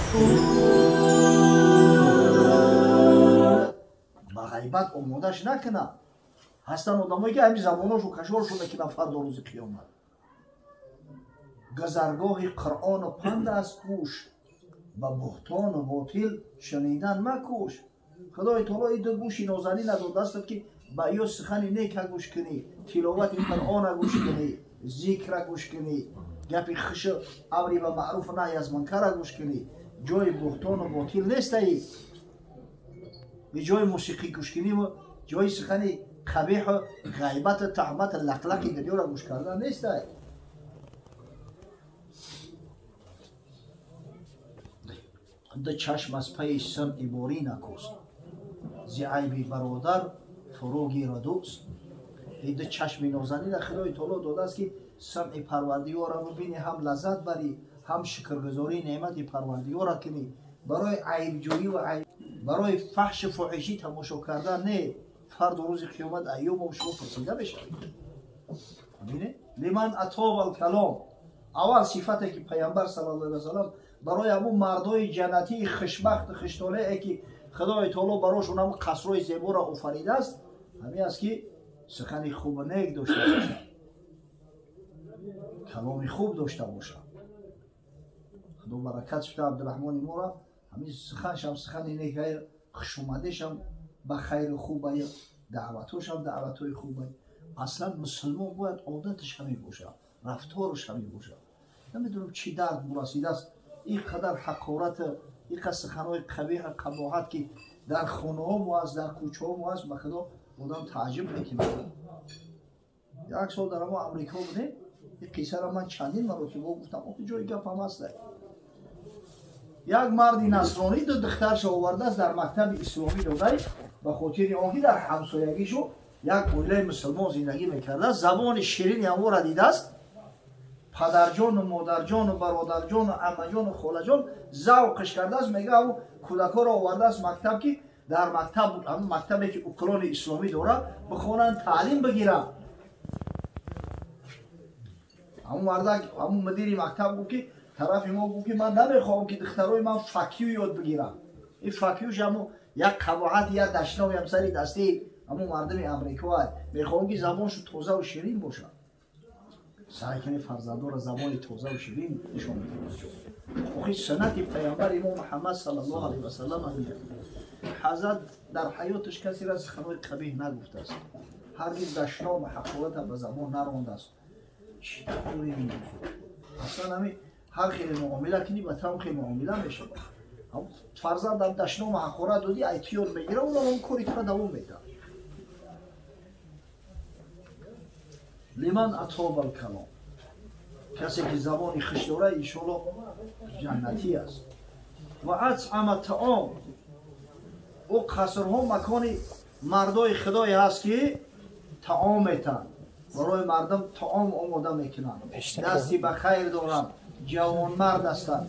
Ба ғайбат омодаш накунад. Ҳастанд одамое ки ҳамин забоношу кашолшу мекунанд фардо рӯзи қиёмат. Гузаргоҳи Қуръону панд аст гӯш, ба буҳтону ботил шунидан макӯш. Худои таоло ин ду гӯши нозанина додаастад ки ба ё сухани нека гӯш кунӣ, тиловати Қуръона гӯш кунӣ, зикра гӯш кунӣ, гапи хушу амри ба маъруфу наҳй аз мункара гӯш кунӣ. Ҷои буҳтону ботил нестаи, ҷои мусиқӣ гӯш кунӣ, ҷои сухани қабеҳу ғайбату таҳмату лақлақи дунёро гӯш кардан нестай. Ду чашм аз пайи самъи борӣ накӯст, зи айби бародар фурӯ гира дӯст. Ин ду чашми нозанина Худои таоло додааст ки самъи Парвардигорро бибинӣ, ҳам лаззат барӣ, ҳам шукргузории неъмати Парвардигорро кунӣ. Барои айбҷӯӣ ва барои фаҳшу фоҳишӣ тамошо кардан не. Фардо рӯзи қиёмат айёмо шумо пурсида мешавед. Бинед, лиман атоба алкалом. Аввал сифате ки Пайғамбар саллаллоҳу алайҳи васаллам барои ҳамун мардои ҷаннатии хушбахту хуштолее ки Худои таоло барошон ҳамун қасрҳои зеборо офаридааст, ҳамин аст ки сухани хубу нек дошта бошад, каломи хуб дошта бошад. Худо баракат шуда Абдураҳмони моро ҳамин суханшам сухани некай, хушомадешам ба хайру хубай, даъватошам даъватҳои хубай. Аслан мусулмон бояд одаташ ҳамин бошад, рафтораш ҳамин бошад. Намедонам чӣ дард бурасидааст, ин қадар ҳақорат, ин қадар суханҳои қабеҳу қабоҳат ки дар хонаҳо мо аст, дар кӯчаҳо мо аст, ба Худо одам тааҷҷуб мекунад. Як сол дар ҳамо Амрико будем, ин қиссаро ман чандин маротиба гуфтам, охи ҷои гап ҳам аст. Як марди насронӣ ду духтаршо овардааст дар мактаби исломӣ додай, ба хотири он ки дар ҳамсоягишу як оилаи мусулмон зиндагӣ мекардааст. Забони ширини ҳаморо дидааст, падарҷону модарҷону бародарҷону аммаҷону холаҷон завқш кардааст. Мега ҳамун кӯдакҳоро овардааст мактаб ки дар мактаб, ҳамун мактабе ки уклони исломӣ дорад, бихонанд, таълим бигиранд. Ҳамун мардак, ҳамун мудири мактаб гуфт ки тарафи мо гуфт ки ман намехоҳам ки духтарои ман факю ёд бигиранд. Ин факюш ҳамун як қабоҳат, як дашноми ҳам сари дастии ҳамун мардуми Амрико аст. Мехоҳам ки забоншу тозаву ширин бошад. Саъй кунед фарзандонро забони тозаву ширин нишон бидиҳед. Охи суннати Пайғамбари мо Муҳаммад саллаллоҳу алайҳи васаллам ҳамин. Ҳазрат дар ҳаёташ касеро суханҳои қабеҳ нагуфтааст, ҳаргиз дашному ҳақората ба забон нарондааст. Чӣ дорем ин? Аслан ҳамин ҳар хеле муомила кунӣ, ба там хеле муомила мешавад. Фарзандам дашному ҳақорат додӣ, ай ту ёд мегира, онам ҳам кори туро давом медиҳад. Лиман атоба алкалом. Касе ки забони хуш дорад, иншоалло ҷаннатӣ аст. Ва атъама таом. Ӯ қасрҳо макони мардои Худое ҳаст ки таом метаҳанд, барои мардум таом омода мекунанд, дасти ба хайр доранд, ҷавонмард ҳастанд.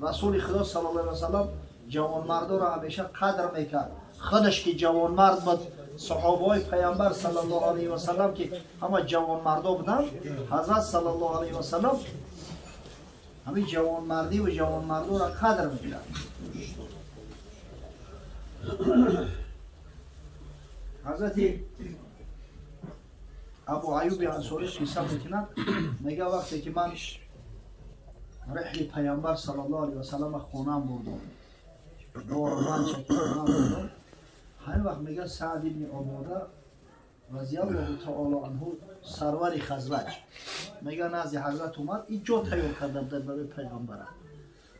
Расули Худо саллаллоҳу алайҳи васаллам ҷавонмардоро ҳамеша қадр мекард. Худаш ки ҷавонмард буд, саҳобаҳои Пайғамбар саллаллоҳу алайҳи васаллам ки ҳама ҷавонмардо буданд, ҳазрат саллаллоҳу алайҳи васаллам ҳамин ҷавонмардиву ҷавонмардоро қадр мекард. Ҳазрати Абу Аюби Ансорӣ қисса мекунад, мега вақте ки ман реҳли Пайғамбар саллаллоҳу алайҳи васаллам хонаам бурдам, дорбанча ки хонаам бурдам, ҳамин вақт мега Саъд ибни Убода разияллоҳу таоло анҳу, сарвари Хазраҷ, мега назди ҳазрат омад, ин ҷо тайёр карда буд барои Пайғамбара.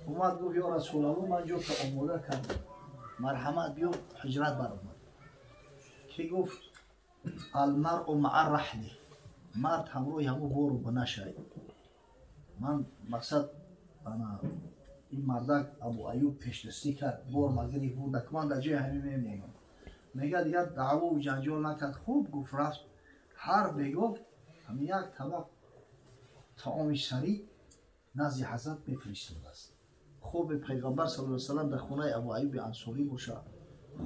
Омад гуфт: ё Расулаллоҳ, ман ҷо омода кардам, марҳамат биё ҳиҷрат баромад. Ки гуфт: алмаръу маа раҳли, мард ҳамроҳи ҳамун бору бинашай. Ман мақсад ана ин мардак Абу Аюб пешдастӣ кард, бор магирифт, бурдак, ман дар ҷои ҳамин мемонам. Мега дигар даъвову ҷанҷол накард, хуб гуфт, рафт. Ҳар бегоҳ ҳамин як табақ таоми сарид назди ҳазрат мефиристодааст. Хоби Пайғамбар саллаллоҳу алайҳи васаллам дар хонаи Абу Аюби Ансорӣ бошад,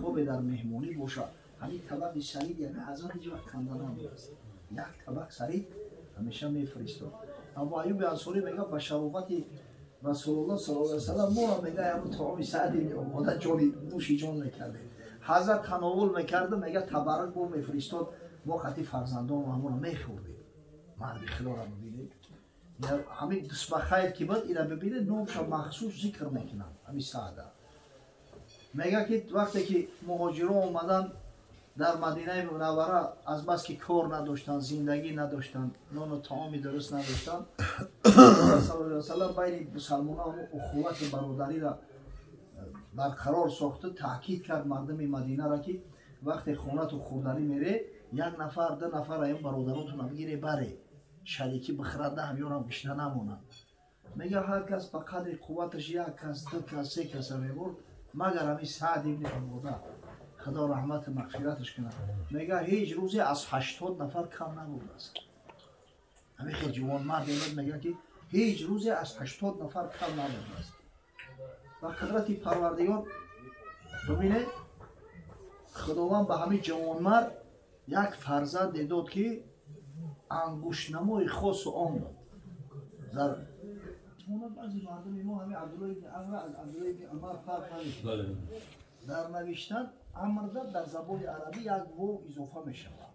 хобе дар меҳмонӣ бошад, ҳамин табақи сарид яъне ҳазрат ҳеҷ вақт канда набудааст. Як табақ сарид ҳамеша мефиристод. Абу Аюби Ансорӣ мега ба шарофати Расулуллоҳ саллаллоҳу алайҳи васаллам моро мега ҳамун таоми Саъд ибни Убода ҷони нӯши ҷон мекардем. Ҳазрат тановул мекард, мега табаррук бо мефиристод, мо қати фарзандон ҳамонро мехӯрдем. Марди худоро бибинед, ҳамин дусбахайр ки буд, ина бибинед, номша махсус зикр мекунанд. Ҳамин Саъда мега ки вақте ки муҳоҷирон омадан дар Мадинаи Мунаввара, аз бас ки кор надоштанд, зиндагӣ надоштанд, нону таоми дуруст надоштанд, саллаллоҳу алайҳи васаллам байни мусалмонон ухуввати бародариро барқарор сохта, таъкид кард мардуми Мадинаро, ки вақте хонату хӯрданӣ мере, як нафар, ду нафар аён бародаротуна бигире, баре шарикӣ бихӯрада, ҳамёнам гишна намонанд. Мега ҳар кас ба қадри қувваташ як кас, ду кас, се каса мебурд, магар ҳамин Саъд ибни Убода, Худо раҳмату мағфираташ кунад, мега ҳеҷ рӯзе аз 80 нафар кам набудааст. Ҳамин хел ҷавонмард буд, мега ки ҳеҷ рӯзе аз 80 нафар кам набудааст. Ба қудрати Парвардигор бибинед, Худованд ба ҳамин ҷавонмард як фарзанде дод, ки ангуштнамои хосу он буд. Дар баъзи мардуми мо ҳамин Абдуллоҳ ибни Амр аз Абдуллоҳ ибни Умар фарқ намекунад. Дар навиштан амрда дар забони арабӣ як вов изофа мешавад.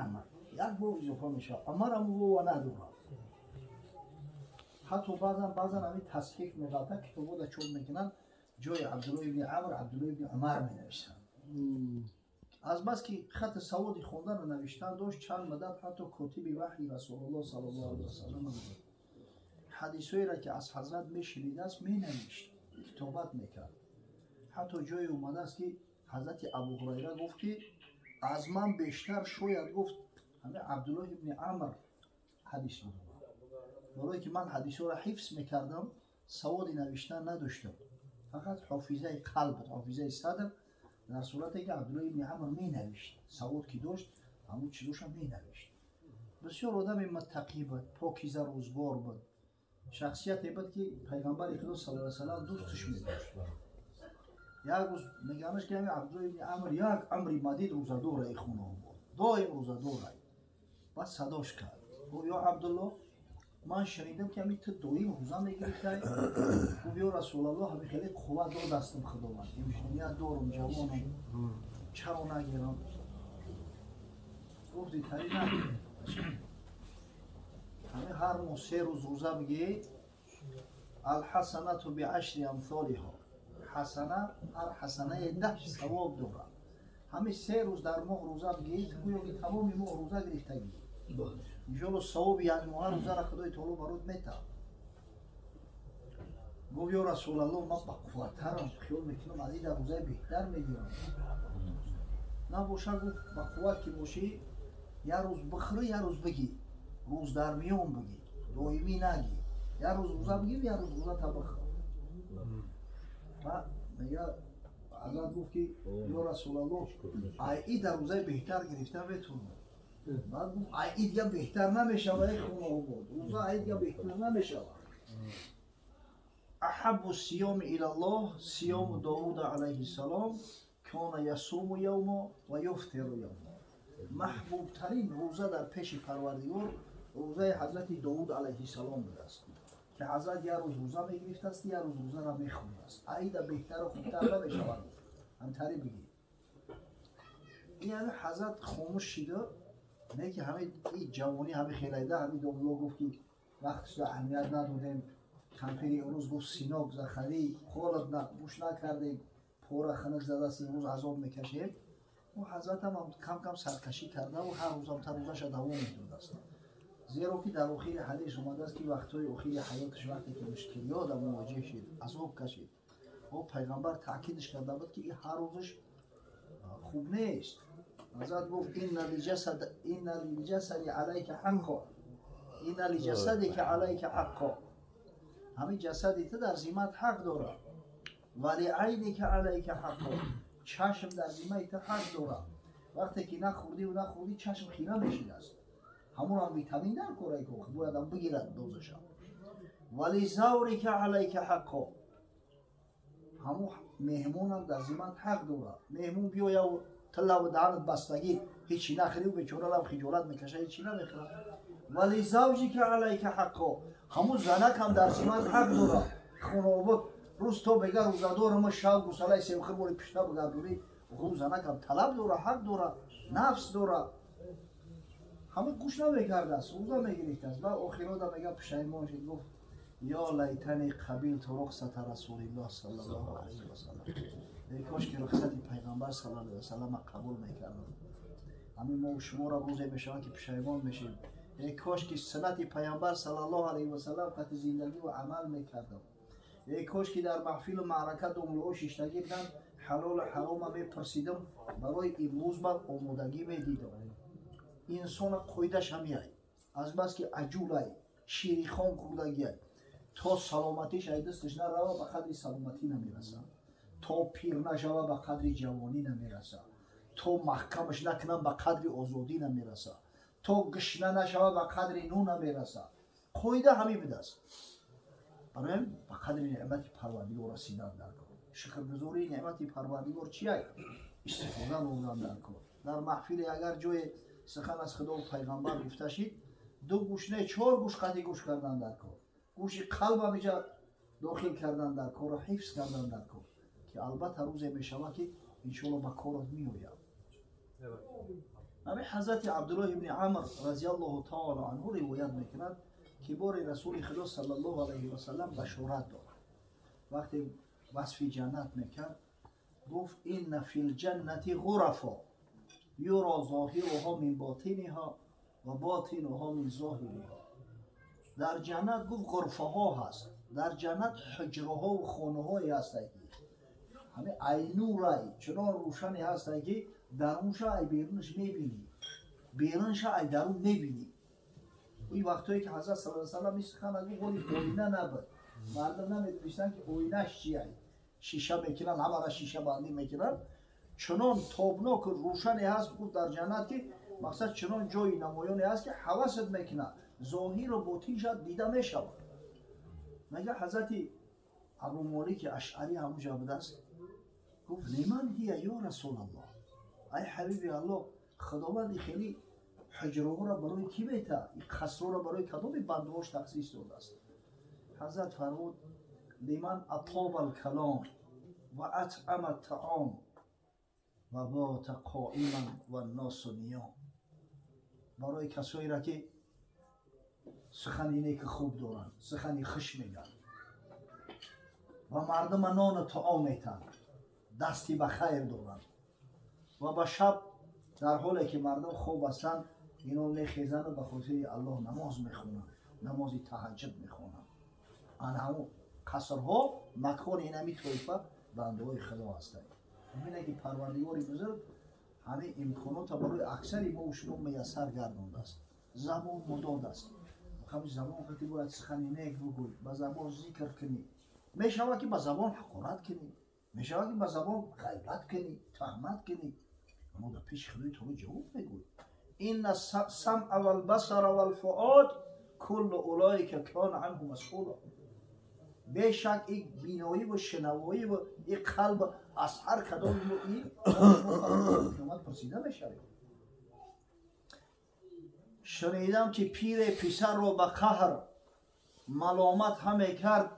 Амр як вов изофа мешавад. Умар ҳам вова надорад. Ҳатто баъзан ҳамин тасҳиф меғалта, китобода чоп мекунанд, ҷои Абдуллоҳ ибни Амр Абдуллоҳ ибни Умар менависанд. Аз бас ки хати саводи хондану навиштан дошт, чанд муддат ҳатто котиби ваҳйи Расулуллоҳ саллаллоҳу алайҳи васаллам буд. Ҳадисҳоеро ки аз ҳазрат мешунидааст, менавишт, китобат мекард. Ҳатто ҷое омадааст, ки ҳазрати Абу Ҳурайра гуфт, ки аз ман бештар шояд, гуфт, ҳамин Абдуллоҳ ибни Амр ҳадис медонад. Барое ки ман ҳадисҳоро ҳифз мекардам, саводи навиштан надоштам, фақат ҳофизаи қалб, ҳофизаи садр. Дар сурате ки Абдуллоҳ ибни Амр менавишт, савод ки дошт, ҳамун чизоша менавишт. Бисёр одами муттақӣ буд, покиза рӯзгор буд, шахсияте буд, ки пайғамбари Худо саллаллоҳу алайҳи васаллам дӯсташ медошт. Як рӯз меганаш, ки ҳамин Абдуллоҳ ибни Амр як амри мадид рӯзадора, хона буд, доим рӯзадора. Баъд садош кард, гуфт: ё Абдуллоҳ, ман шунидам, ки ҳамин ту доим рӯза мегирифтай. Гуфт: ё Расулаллоҳ, ҳамин хеле қувват додастам Худованд, имконият дорум, ҷавонам, чаро нагирам? Гуфти: тари нагир, ҳамин ҳар моҳ 3 рӯз рӯза бигирӣ, алҳасанату биашри амсолиҳо, ҳасана, ҳар ҳасанае 10 савоб дорад. Ҳамин 3 рӯз дар моҳ рӯза бигирӣ, ту гӯё ки тамоми моҳ рӯза гирифтагӣ. Иншоалло савоби як моҳа рӯзаро Худои таоло барот метавад. Гуфт: ё Расулаллоҳ, ман бақувваттарам, хиёл мекунам, аз ин дар рӯзаи беҳтар мегирам. Набошад, гуфт, ба қувват ки бошӣ, як рӯз бихӯрӣ, як рӯз бигӣ, рӯз дар миён бигӣ, доимӣ нагӣ, як рӯз рӯза бигир, як рӯз рӯзата бихӯр. Ва мега ҳазрат гуфт, ки ё Расулаллоҳ, ай и дар рӯзаи беҳтар гирифта метавонам. Баъд гуфт: ай и дига беҳтар намешавад, эй хонаобод, рӯза ай дига беҳтар намешавад. Аҳаббу сиёми илаллоҳ сиёму Довуда алайҳиссалом, кона ясуму явмо ва юфтиру явмо. Маҳбубтарин рӯза дар пеши Парвардигор рӯзаи ҳазрати Довуд алайҳиссалом будааст, ки ҳазрат як рӯз рӯза мегирифтааст, як рӯз рӯзаро мехӯрдааст. Аида беҳтару хубтар намешавад, ҳамтари бигӣ. Ин ҳами ҳазрат хомӯш шида, не ки ҳамин ҷавонӣ, ҳамин хелайда. Ҳамин домло гуфт, ки вақтшда аҳамият надодем. Кампири имрӯз гуфт: синок захарӣ холат гӯш накардем, пора хунук задааст, имрӯз азоб мекашем. Ӯ ҳазратам кам кам саркашӣ кардаву ҳар рӯзам та рӯзаша давом медодааст, зеро ки дар охири ҳадис омадааст, ки вақтҳои охири ҳаёташ, вақте ки мушкилиёта мувоҷеҳ шид, азоб кашид, о пайғамбар таъкидш карда буд, ки ҳар рӯзаш хуб нест. Ҳазрат гуфт: инна лилҷасади алайка ҳаққо, инна лиҷасадика алайка ҳаққо, ҳамин ҷасади ту дар зиммат ҳақ дорад, ва лиайника алайка ҳаққо, чашм дар зиммаи ту ҳақ дорад. Вақте ки нахӯрдиву нахӯрдӣ, чашм хира мешидааст, ҳамонам витамин дар корай ко боядам бигирад дозаша. Ва лизаврика алайка ҳаққо, ҳамун меҳмонам дар зиммат ҳақ дорад. Меҳмон биёяву тиллаву даҳанат бастагӣ, ҳечи нахӯриву бечоралам хиҷолат мекаша, ҳечи намехӯрад. Ва лизавҷика алайка ҳаққо, Ҳамун занак ҳам дар зимат ҳақ дора. Хонаобод рӯз то бега рӯзадорама шав гусалаи семхир бори пишта бигардонӣ. Ӯ занак ҳам талаб дора, ҳақ дора, нафс дора. Ҳама гӯш намекардааст, рӯза мегирифтааст. Баъд охирода мега пушаймон шуд, гуфт ё лайтани қабилту рухсата расулиллоҳ саллаллоҳу алайҳи васаллам. Эй кош ки рухсати пайғамбар саллаллоҳу алайҳи васаллама қабул мекардам. Ҳамин мо шуморо рӯзе мешавад ки пушаймон мешем. Эй кош ки суннати пайғамбар саллаллоҳу алайҳи васаллам қати зиндагӣ ва амал мекардам. Эй кош ки дар маҳфилу маърака домулҳо шиштагӣ будам, ҳалолу ҳарома мепурсидам, барои имрӯз ман омодагӣ медидам. Инсона қоидаш ҳамияй. Азбаски аҷулай, ширихон хӯрдагиай. То саломатиш ай дасташ нарава, ба қадри саломатӣ намераса. То пир нашава, ба қадри ҷавонӣ намераса. То маҳкамаш накунам, ба қадри озодӣ намераса. То гишна нашава, ба қадри нӯ намераса. Қоида ҳамин будааст. Барои ба қадри неъмати Парвардигор расидан дар кор. Шукргузории неъмати Парвардигор чияй? Истифода бурдан дар кор. Дар маҳфиле агар ҷое сухан аз Худо пайғамбар гуфта шид, ду гӯш не, чор гӯш қади гӯш кардан дар кор. Гӯши қалбам иҷа дохил кардан дар корро ҳифз кардан дар кор, ки албатта рӯзе мешавад ки иншоалло ба корот меояд. Ҳамин ҳазрати Абдуллоҳ ибни Амр разияллоҳу таоло анҳу ривоят мекунад ки бори Расули Худо саллаллоҳу алайҳи васаллам башорат дод. Вақте васфи ҷаннат мекард, гуфт инна фил ҷаннати ғурафо юро зоҳируҳо мин ботиниҳо ва ботинуҳо мин зоҳириҳо. Дар ҷаннат гуфт ғурфаҳо ҳаст, дар ҷаннат ҳуҷраҳо ва хонаҳое ҳастанд ки ҳамин айнурай чунон рӯшане ҳастанд ки дарунша ай берунаш мебинӣ, берунша ай дарун мебинӣ. Ин вақтое ки ҳазрат саллаллоҳу алайҳи васаллам ин сухан гуфт, ҳоли оина набуд. Мардум намедонистанд ки оинаш чияй. Шиша мекунанд, ҳамаро шишабандӣ мекунанд. Чунон тобноку рӯшане ҳаст гуфт дар ҷаннат ки мақсад чунон ҷои намоёне ҳаст ки ҳавасат мекунад, зоҳиру ботинша дида мешавад. Мега ҳазрати Абу Молики Ашъарӣ ҳамунҷа будааст, гуфт лиман ҳия ё Расулаллоҳ, ай ҳабиби Аллоҳ, Худованди хеле ҳуҷраҳоро барои кӣ мета, ин қасрҳоро барои кадоми бандаҳош тахсис додааст? Ҳазрат фармуд лиман атоба алкалом ва атъама аттаом ва бота қоиман ванносу ниём. Барои касоеро ки сухани неки хуб доранд, сухани хуш мегӯянд ва мардума нону таом метанд, дасти ба хайр доранд ва ба шаб дар ҳоле ки мардум хоб ҳастанд, ино мехезанду ба хотири Аллоҳ намоз мехонанд, намози таҳаҷҷуд мехонанд. Ан ҳамун қасрҳо макони инами тоифа бандаҳои Худо ҳастанд. Бубинед ки Парвардигори бузург ҳамин имконота барои аксари мо шумо муяссар гардондааст. Забон мудод аст. Ҳамин забон қати бояд сухани нек бигӯй, ба забон зикр кунӣ. Мешавад ки ба забон ҳақорат кунӣ, мешавад ки ба забон ғайбат кунӣ, туҳмат кунӣ, аммо дар пеши Худои таоло ҷавоб мегӯй. Инна самъа валбасара валфуод куллу улоика кона анҳу масъула. Бешак ин биноӣ ва шинавоӣ ва ин қалб аз ҳар кадоми мо ин қиёмат пурсида мешавем. Шунидам ки пире писарро ба қаҳр маломат ҳаме кард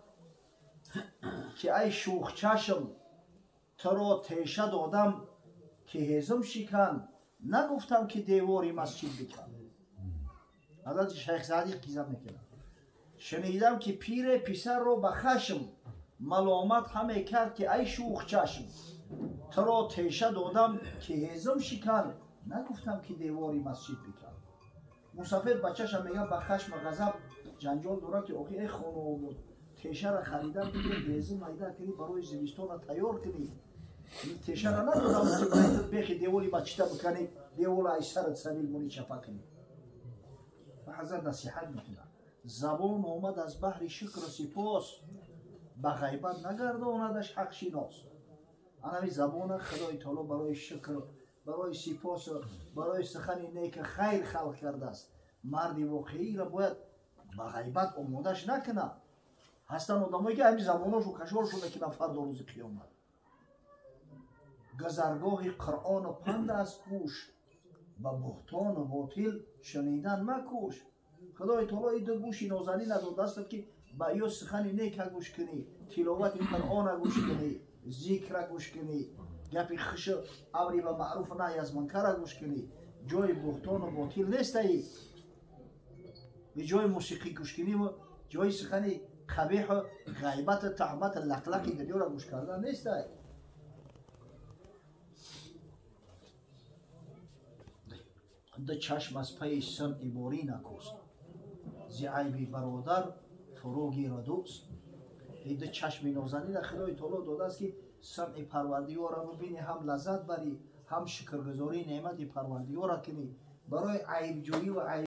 ки ай шӯхчашм, туро теша додам ки ҳезум шикан, нагуфтам ки девори масҷид бикан. Ҳазрати Шайх Саъдӣ қиза мекунад. Шунидам ки пире писарро ба хашм маломат ҳаме кард ки ай шӯхчашм, туро теша додам ки ҳезум шикан, нагуфтам ки девори масҷид бикан. Мусафир бачаша мегӯяд ба хашма ғазаб ҷанҷол дорад ки охи эй хонаобод, тешаро харидам ки ҳезум майда кунӣ, барои зимистона тайёр кунӣ. Тешаро надодам ки бехи девори масҷида биканӣ, девора ай сарат сабил монӣ чапа кунӣ. Ва ҳазрат насиҳат мекунад. Забон омад аз баҳри шукру сипос, ба ғайбат нагардонадаш ҳақшинос. Анами забона Худои таоло барои шукр, барои сипос, барои сухани неки хайр халқ кардааст. Марди воқеиро бояд ба ғайбат омодаш накунад. Ҳастанд одамое ки ҳамин забоношу кашоршу мекунанд фардо рӯзи қиёмат. Гузаргоҳи Қуръону панд аст гӯш, ба буҳтону ботил шунидан макӯш. Худои таоло ин ду гӯши нозанина додааст, ки ба ё сухани нека гӯш кунӣ, тиловати Қуръона гӯш кунӣ, зикра гӯш кунӣ, гапи хушу амри ба маъруф наҳй аз мункара гӯш кунӣ. Ҷои буҳтону ботил нестаи, ҷои мусиқӣ гӯш кунӣ, ҷои сухани қабеҳу ғайбату таҳмату лақлақи дунёро гӯш кардан нестай. Ду чашм аз пайи самъи борӣ накӯст, зи айби бародар фурӯ гира дӯст. Ин ду чашми нозанина Худои таоло додааст, ки самъи Парвардигорро бибинӣ, ҳам лаззат барӣ, ҳам шукргузории неъмати Парвардигорро кунӣ. Барои айбҷӯӣ ва айб